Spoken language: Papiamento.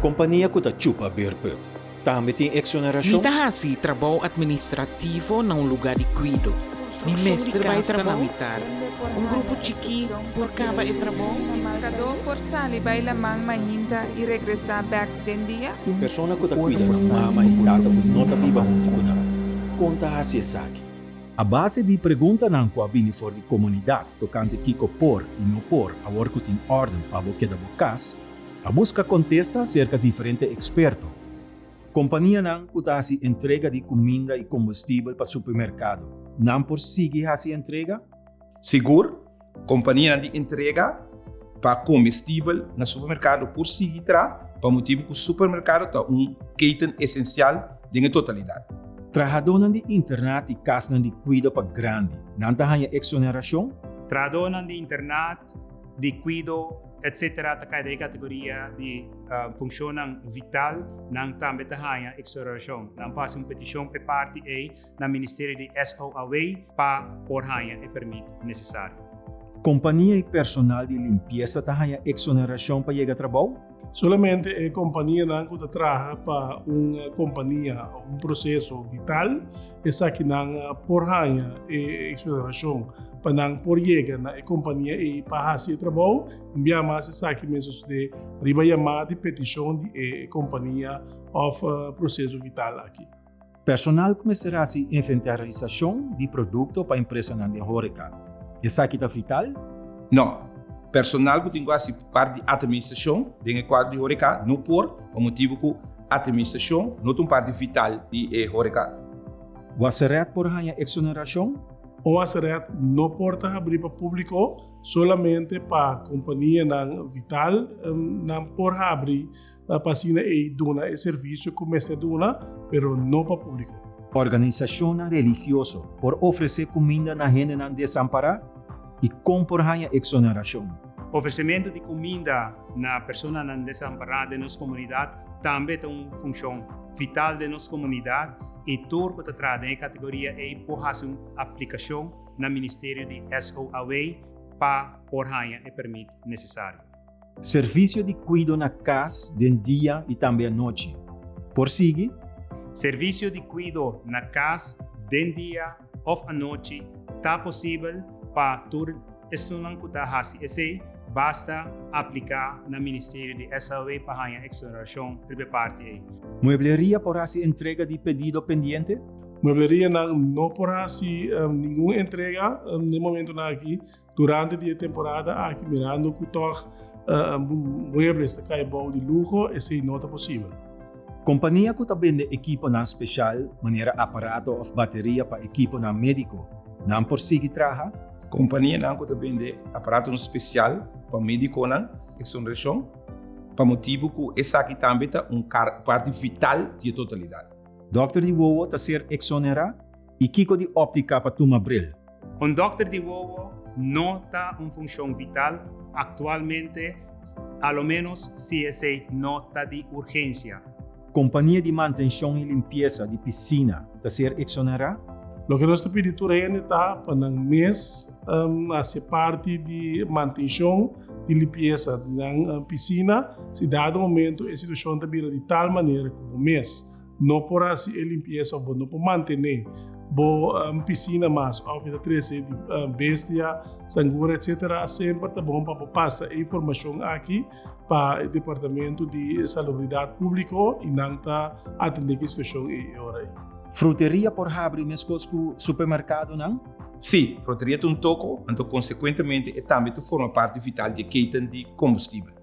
Kompania ku ta chupa beerput tambe tin Mi eksonerashon? ta hasi trabou atministrativo na un lugá di kuido. Mi mester bai trabou? Un grupo chikí por kaba e trabou? Piskadó por sali bai laman mainta i regresá bèk den dia? Persona ku ta kuida nan mama i tata ku no ta biba huntu ku nan, kon ta hasi esaki? A base di preguntanan ku a bini for di komunidat tokante kiko por i no por awor ku tin órden pa bo keda bo kas, a buska kontesta serka diferente eksperto. Kompanianan ku ta hasi entrega di kuminda i kombustibel pa supermerkado, nan por sigui hasi entrega? Sigur, kompanianan di entrega pa kombustibel na supermerkado por sigui tra pa motibu ku supermerkado ta un keten esensial den e totalidat. Trahadónan di internat i kasnan di kuido pa grandi, nan ta haña eksonerashon? Trahadónan di internat, di kuido, etc. Ta kai den e kategoria di funshonnan vital, nan tambe ta haña eksonerashon. Nan por hasi un petishon pa e parti ei na Ministerio di SOAW pa por haña e permit nesesario. Kompania i personal di limpiesa ta haña eksonerashon pa yega trabou? Solamente e kompanianan ku ta traha pa un kompania òf un proseso vital, esakinan por haña e eksonerashon pa nan por yega na e kompania ei pa hasi e trabou. Un bia mas esaki mester sosodé riba yamada di petishon di e kompania òf proseso vital aki. Personal ku mester hasi inventarisashon di produkto pa empresanan den horeka. Esaki ta vital? No. Personal ku tin ku hasi parti di atministrashon den e kuadro di horeka no por pa motibu ku atministrashon no ta un parti vital di e horeka. Waseret por haña eksonerashon? Un waseret no por ta habrí pa públiko, solamente pa kompanianan vital nan por habri Pa asina ei duna e servisio ku mester duna, pero no pa públiko. Organisashonnan religioso por ofresé kuminda na hendenan desampará? I kon por haña eksonerashon? Ofresementu di kuminda na personanan desampará den nos komunidat tambe ta un funshon vital den nos komunidat i tur ku ta traha den e kategoria ei por hasi un aplikashon na Ministerio di SOAW pa por haña e permit nesesario. Servisio di kuido na kas den dia i tambe anochi. Por sigui? Servisio di kuido na kas den dia òf anochi ta posibel pa tur esunnan ku ta hasi esei, basta apliká na Ministerio di SAW pa haña eksonerashon riba e parti ei. Muebleria por hasi entrega di pedido pendiente? Mueblerianan no por hasi ningun entrega na e momentonan aki. Durante di e temporada aki mirando ku tòg muebles ta kai bou di luho esei no ta posibel. Kompania ku ta bende ekiponan speshal manera aparato òf bateria pa ekiponan médiko, nan por sigui traha? Kompanianan ku ta bende aparatonan spesial pa médikonan, eksonderashon, pa motibu ku esaki tambe ta un parti vital di e totalidat. Dòkter di wowo ta ser eksonerá? I kiko di óptika pa tuma bril? Un dòkter di wowo no ta un funshon vital aktualmente, a lo ménos si esei no ta di urgensia. Kompania di mantenshon i limpiesa di pisina ta ser eksonerá? Loke nos ta pidi tur hende ta pa nan mes hasi parti di mantenshon di limpiesa di nan pisina. Si dado momento e situashon ta bira di tal manera ku bo mes No por hasi e limpiesa of bo no por mantene bo pisina mas of e ta trese bestia, sangura etc. Semper ta bon pa bo pasa e informacion aki pa e departamento di salubridad publico y nan ta atende ki situacion e ora ei. Fruteria por habri meskos ku supermerkadonan? Sí, fruteria ta un toko, anto konsekuentemente e tambe ta forma parti vital di e keten di kombustibel.